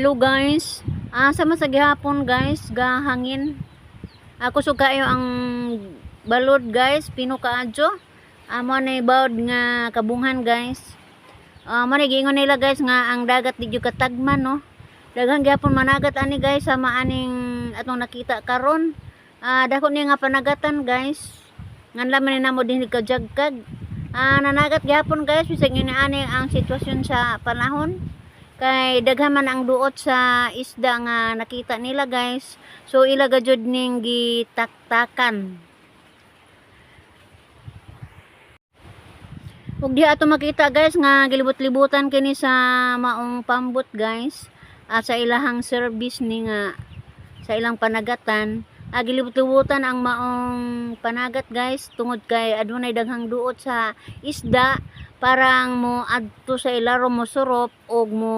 Hello guys. Sama sa gihapon guys, gahangin. Ako so kayo ang balod guys, pino kaadyo. Amo na bawd nga kabunghan guys. Mo ni giingon nila guys nga ang dagat di jud katagman, no. Daghan gihapon managat ani guys, sama aning atong nakita karon. Dako ni nga panagatan guys. Ngan laman ni namo dinhi kajagkag. Nanagat gihapon guys, bisag ini ani ang sitwasyon sa panahon kay daghan man ang duot sa isda nga nakita nila guys, so ila gajud ning gitaktakan. Ug diha ato makita guys nga gilibot-libutan kini sa maong pambot guys, sa ilahang service ni nga sa ilang panagatan. Gilibot-libutan ang maong panagat guys tungod kay adunay daghang duot sa isda, parang mo adto sa ilaro, mo surop og mo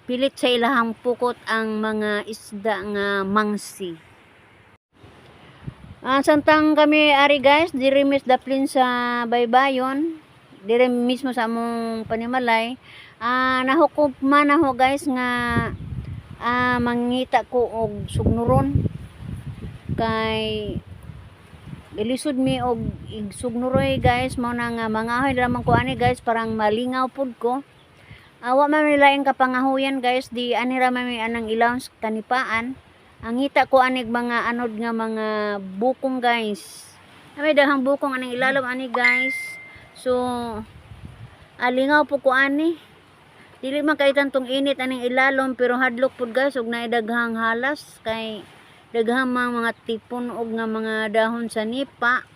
pilit sa ilahang pukot ang mga isda nga mangsi. Samtang kami ari guys, diri mis daplin sa baybayon, diri mismo sa among panimalay, nahukom man ako guys nga mangita ko og sugnuron kay gilisod mi og sugnuroy guys. Mao na nga mangahoy lamang ko ani guys, parang malingaw pud ko. Awa man mi laing kapangahuyan guys, di ani ra man mi anang ilawom sa kanipaan. Ang ngita ko anig mga anod nga mga bukong guys. May daghang bukong aning ilalom ani guys. So alingaw po ko ani. Dili man kay tong init aning ilalom, pero hadlok pud guys og naay daghang halas kay daghang mga tipon og nga mga dahon sa nipa.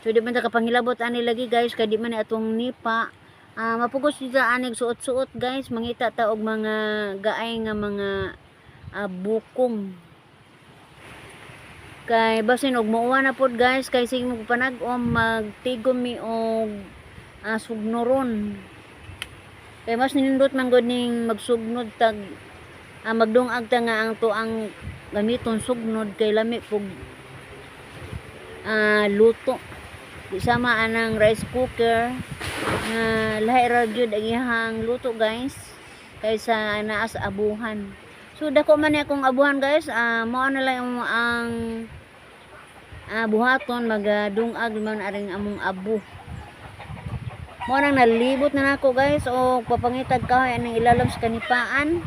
So di man ta kapanghilabot ani lagi guys kay di man ni atong nipa. Mapugos dito anig suot-suot guys, mangita ta og mga gaay nga mga bukong. Kay basin og muuwa na pod guys kay sige mo panag-om magtigom mi og sugnoron. Kay mas nindot man gud ning magsugnod tag magdungag ta nga ang tuang gamiton sugnod kay lami pug luto. Di sama anang rice cooker nga lahi ra gyud ang iyahang luto guys kaysa naa sa abuhan. So dako man ni akong abuhan guys, mao na lang ang buhaton, magadungag man aring among abo. Mao nang nalibot na nako guys og papangitag kahoy aning ilalom sa kanipaan.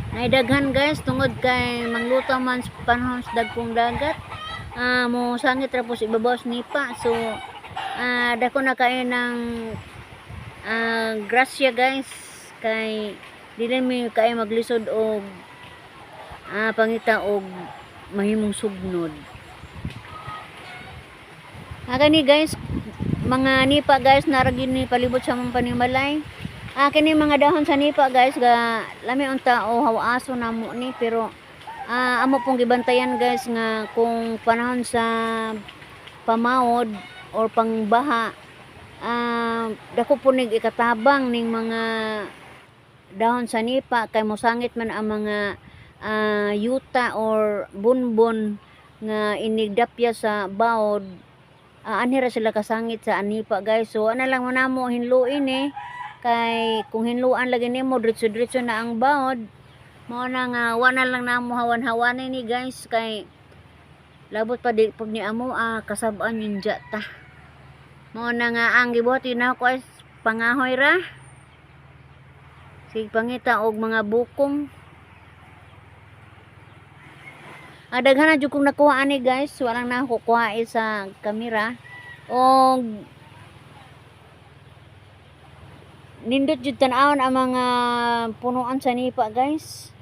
Naidaghan guys tungod kay mangluto man sa panahon sa dagkong dagat. Mo sangit ra po sa ibabaw sa nipa. So dako na kayo ng grasya guys kay dili mi kayo maglisod og pangita og mahimong sugnod. Kani guys, mga nipa guys, naragin ni palibot sa among panimalay. Kini mga dahon sa nipa guys, ga lami unta o hawaso namo ni, pero amo pong gibantayan guys nga kung panahon sa pamaod or pangbaha, dako po nig ikatabang ning mga dahon sa nipa kay mosangit man ang mga yuta or bunbon nga inigdapya sa baod. Anhi ra sila kasangit sa anipa guys. So ana lang mo namo hinluin eh, kay kung hinluan lagi nimo, diretso-diretso na ang baod. Mao na nga wa na lang namo hawan-hawanin ni guys kay labot pa di pag ni amo kasab-an yung ta. Mao na nga ang gibuhat yun ako ay pangahoy ra. Sige pangita og mga bukong. Daghan na jud kong nakuha ani guys, walang na ako kuha sa kamera. Og nindot jud tan-awon ang mga punuan sa nipa guys.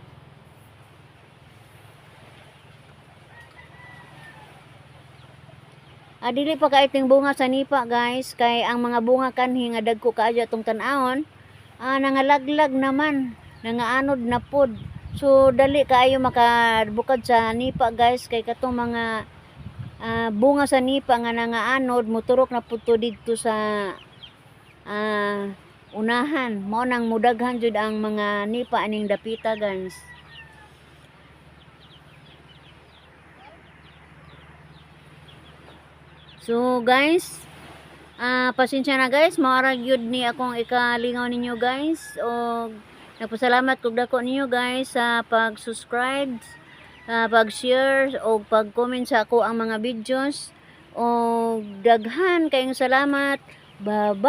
Dili pa kaiting bunga sa nipa guys kay ang mga bunga kanhi nga dagko kaayo atong tan-awon, nangalaglag naman, nangaanod na pod. So dali kaayo makabukad sa nipa guys kay katong mga bunga sa nipa nga nangaanod moturok na pud to didto sa unahan. Mao nang mudaghan jud ang mga nipa aning dapita guys. So guys, Pasensya na, guys, mao ra gyud ni akong ikalingaw ninyo, guys. Og nagpasalamat kog dako ninyo, guys, sa pag-subscribe, pag-share o pag-comment sa ako ang mga videos. Og daghan kayong salamat. Bye-bye.